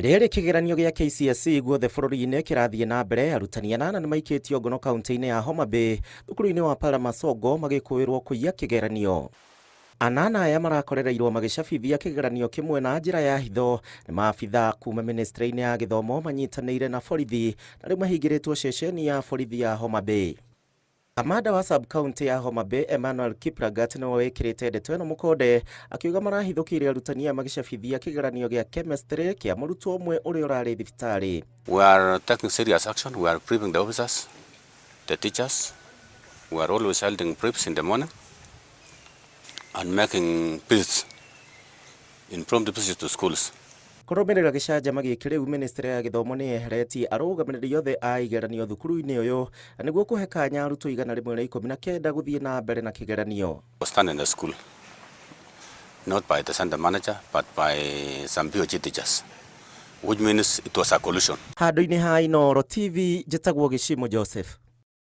Rĩrĩ kĩgeranio gĩa KCSE guothe bũrũri-inĩ kĩrathiĩ na mbere, arutani anana nĩ maikĩtio ngono kaunti-inĩ ya Homa Bay thukuru-inĩ wa Paramasongo magĩkũĩrwo kũiya kĩgeranio. Anana aya marakorereirwo magĩcabithia kĩgeranio kĩmwe na njĩra ya hitho nĩ maabithaa kuma ministry-inĩ ya gĩthomo manyitanĩire na borithi na rĩu mahingĩrĩtwo ceceni ya borithi ya Homa Bay. Kamanda wa sub-county ya Homa Bay Emmanuel Kiplagat nĩwe wĩkĩrĩte ndeto ĩno mũkonde akiuga marahithũkĩire arutani aya magĩcabithia kĩgeranio gĩa chemistry kĩa mũrutwo ũmwe ũrĩa ũrarĩ thibitarĩ. We are taking serious action. We are briefing the officers, the teachers. We are always holding briefs in the morning and making visits, impromptu visits to schools. Kũrũmĩrĩra gĩcanjama gĩkĩ rĩu ministry ya gĩthomo nĩ yeheretie arũgamĩrĩri othe a igeranio thukuru-inĩ ũyũ na nĩguo kũhe kanya arutwo 119 gũthiĩ na mbere na kĩgeranio. Was done in the school, not by the center manager, but by some POG teachers, which means it was a collusion. Handũ-inĩ ha Inooro TV, njĩtagwo Gĩcimo Joseph.